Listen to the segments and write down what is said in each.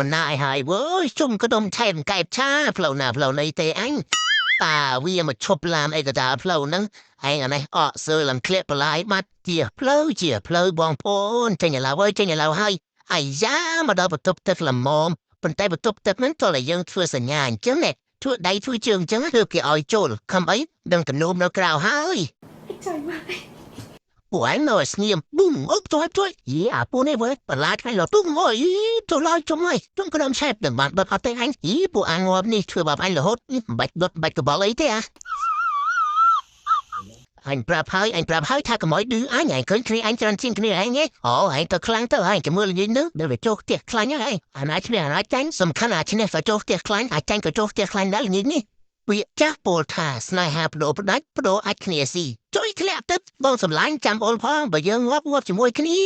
មិនណាយហើយវើយជុំក្ដុំឆែមកែបឆាផ្លូវណាផ្លូវណីទេអញតាវាមកឈប់ឡានអីក៏ដើរផ្លូវហ្នឹងឯងអានេះអកសើឡើងក្លៀកបន្លាយបាត់ជាផ្លូវជាផ្លូវបងប្អូនចេញឥឡូវហើយចេញឥឡូវហើយអាយ៉ាមកដល់បន្ទប់ទឹកល្មមប៉ុន្តែបន្ទប់ទឹកហ្នឹងតើតែយើងធ្វើសញ្ញាអញ្ចឹងណែធ្វើដៃធ្វើជើងអញ្ចឹងគឺគេឲ្យចូលខំអីដឹងទំនោមនៅក្រៅហើយ ចុយមក ពួកឯងនៅឲ្យស្ងៀមប៊ុំអុកជួយជួយយីអាពូនេះវើបន្លាចថ្ងៃលទុំអើយទៅឡើយជុំហើយជុំក្រុមឆែបនឹងបានបិទអត់ទេអញយីពួកអាងាប់នេះធ្វើបាបអញរហូតមិនបាច់ដុតបាច់កបល់អីទេអាអញប្រាប់ហើយអញប្រាប់ហើយថាកុំឲ្យឌឺអញអញឃើញគ្នាអញច្រើនជាងគ្នាឯងអូឯងទៅខ្លាំងទៅឯងចាំមើលនិយាយនោះដល់វាចូលផ្ទះខ្លាញ់ហើយអាណាឈ្នះអាណាចាញ់សំខាន់អាឈ្នះក៏ចូលផ្ទះខ្លាញ់អាចាញ់ក៏ចូលផ្ទះខ្លាញ់ដែរល្ងាចនេះ ពាក្យចាស់ពោលថាស្នេហាបដូរផ្ដាច់បដូរអាចគ្នាស៊ីជួយធ្លាក់ទឹកបងសម្លាញ់ចាំអូនផងបើយើងងាប់ងាប់ជាមួយគ្នា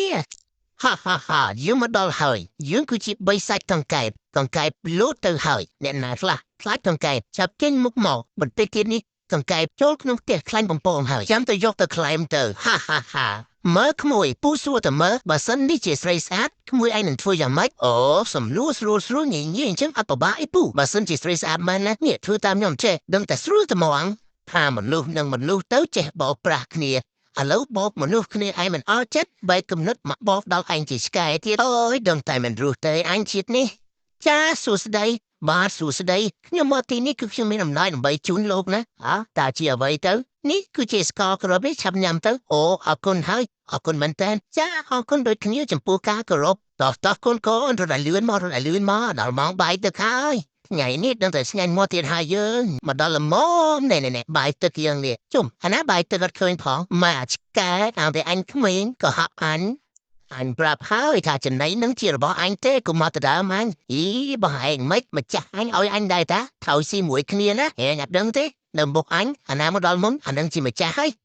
ហាហាហាយើងមកដល់ហើយយើងគឺជាបីសាច់កង្កែបកង្កែបលោតទៅហើយអ្នកណាខ្លះខ្លាចកង្កែបចាប់ចេញមុខមកបន្តិចទៀតនេះកង្កែបចូលក្នុងផ្ទះខ្លាញ់បំពងហើយចាំទៅយកទៅក្លែមទៅហាហាហាមើលក្មួយពូសួរតែមើលបើសិននេះជាស្រីស្អាតក្មួយឯងនឹងធ្វើយ៉ាងម៉េចអូសំលួស្រួលស្រួលញញញអញ្ចឹងអត់ពិបាកអីពូបើសិនជាស្រីស្អាតមែនណានេះធ្វើតាមខ្ញុំចេះដឹងតែស្រួលតែហ្មងថាមនុស្សនិងមនុស្សទៅចេះបោកប្រាស់គ្នាឥឡូវបោកមនុស្សគ្នាឯងមិនអល់ចិត្តបែកគំនិតមកបោកដល់ឯងជាឆ្កែទៀតអូយដឹងតែមិនរស់ទេអញជាតិនេះចាសួស្តីបាទសួស្តីខ្ញុំមកទីនេះគឺខ្ញុំមានអំណាចដើម្បីជូនលោកណាអើតើជាអ្វីទៅនេះគឺជាស្ករគ្រាប់នេះឆាប់ញ៉ាំទៅអូអរគុណហើយអរគុណមែនតើចាអរគុណដូចគ្នាចំពោះការគោរពតោះតោះកូនកូនរត់ឲ្យលឿនមករត់ឲ្យលឿនមកដល់ម៉ោងបាយទឹកហើយថ្ងៃនេះដឹងតែស្ងាញ់មកទៀតហើយយើងមកដល់ល្មមណែណែណែបាយទឹកយើងនេះជុំអាណាបាយទឹកអត់ឃើញផងម៉ាឆ្កែឲ្យតែអញក្មេងក៏ហាក់អញអញប្រាប់ហើយថាចំណៃនឹងជារបស់អញទេកុំមកទៅដើមអញអីបើឯងមិនម្ចាស់អញឲ្យអញដែរតាថៅស៊ីមួយគ្នាណាហែងអត់ដឹងទេនៅមុខអញអាណាមកដល់មុនអានឹងជាម្ចាស់ហើយ។